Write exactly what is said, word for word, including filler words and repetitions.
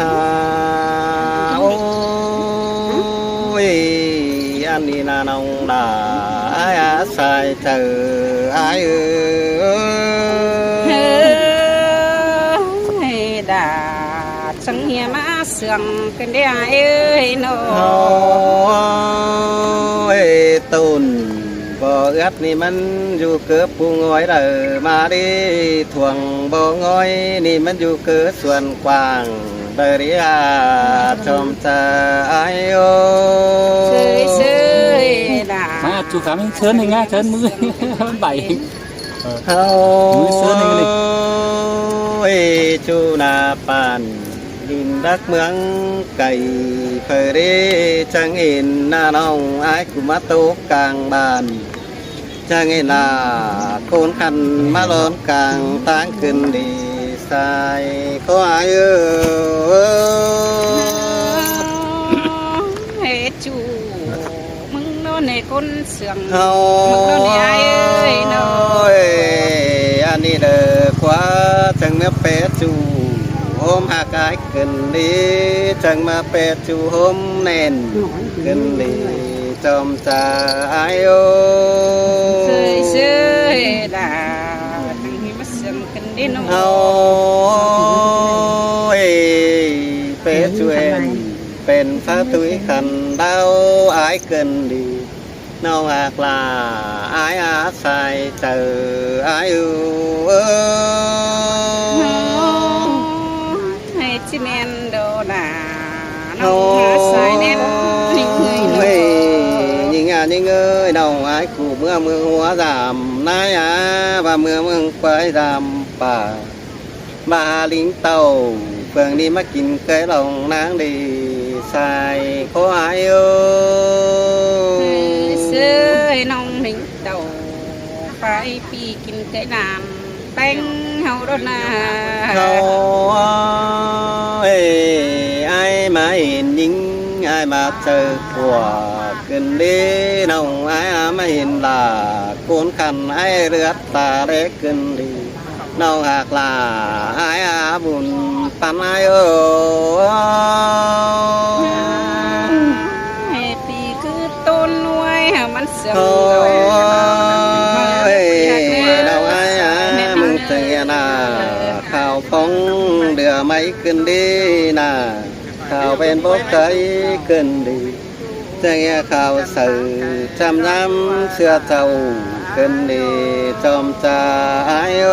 À, ôi, ăn đi nả ꞌnọng nả, ai á sai chaư, ai ơi. Ơi, đa chắng hia ꞌmá sương ꞌcứn đi ai ơi ꞌnọ. Ôi, tun báu ứt ꞌnị ꞌmắn dú ꞌcọ pu ꞌngói đaư ꞌmá đi, thuang báu ꞌngói ꞌnị ꞌmắn dú ꞌcọ suôn quảng đaư đi à, chom chaư ai ô. Sơi, sơi, đa. Má, chú khám ꞌchớn ꞌnị ꞌnga, ꞌchớn ꞌmứ. Bảy. Hâu. Ôi, ꞌmứ ꞌchớn ꞌnị. Ôi, ꞌchu nả pản, ꞌlịn đắc ꞌmướng cay, phaư đi chắng ꞌhịn nả ꞌnọng ai ꞌcọ ꞌmá tốc cang bản. Chắng ꞌhịn nả ꞌcốn khăn ꞌmá lón cang ꞌtáng ꞌcứn đi sai, khói ơi. Ê, ꞌchu ꞌmướng ꞌnọ ꞌnị ꞌcốn sương. Hâu. ꞌMướng ꞌnọ ꞌnị ai ơi ꞌnọ. Ôi, ăn ꞌnị đaư ꞌquá chắng ꞌmá pét ꞌchu ꞌhôm ꞌhặc ai ꞌcứn đi, chắng ꞌmá pét ꞌchu ꞌhôm ꞌnén ꞌcứn đi, chom chaư ai ô. Sơi, sơi, đa. Chắng ꞌmá sương ꞌcứn đi ꞌnọ. Hâu, ê, pét ꞌchu ên, pên phá tui khăn đao ai ꞌcứn đi. ꞌNọng ꞌhặc lả, ai á sai chaư, ai ư. Ê, ꞌchí ꞌmen đô đa. ꞌNọng ꞌhặc sai ꞌnén ꞌnị ꞌnưng ơi ꞌnọ. Ôi, ꞌnhính à ꞌnhính ơi, ꞌnọng ai ꞌcọ ꞌmưa ꞌmướng ꞌhua dam ꞌnái à, ꞌva ꞌmưa ꞌmướng ꞌquái dam pả. ꞌVa ꞌlính tảu, phường đi ꞌmá kin cai lòng ꞌnáng đi sai, khói ơi. Ê, sơi ꞌnọng ꞌlính tảu, pay ꞌpi kin cai lòng, ꞌpéng ꞌháu đón nả. Hâu ơi, ai ꞌmá hên ꞌnhính, ai ꞌmá chaư ꞌquá ꞌcứn đi, ꞌnọng ai á ꞌmá hên lả, ꞌcốn khăn ai ꞌlưạk ta ꞌlế ꞌcứn đi. ꞌNọng ꞌhặc lả, ai á bun păn ai ơ. Ê, ꞌpi ꞌcứ ꞌtốn ꞌnọi hả ꞌmắn sương. Ôi, ꞌnọng ai á, ꞌmướng chắng ꞌnị nả, khảu phóng đưa ꞌmạy ꞌcứn đi nả, khảu pên bốc cai ꞌcứn đi. Chắng ꞌnị khảu saư chăm ꞌnhám ꞌsứa chảu ꞌcứn đi, chom chaư ai ơ.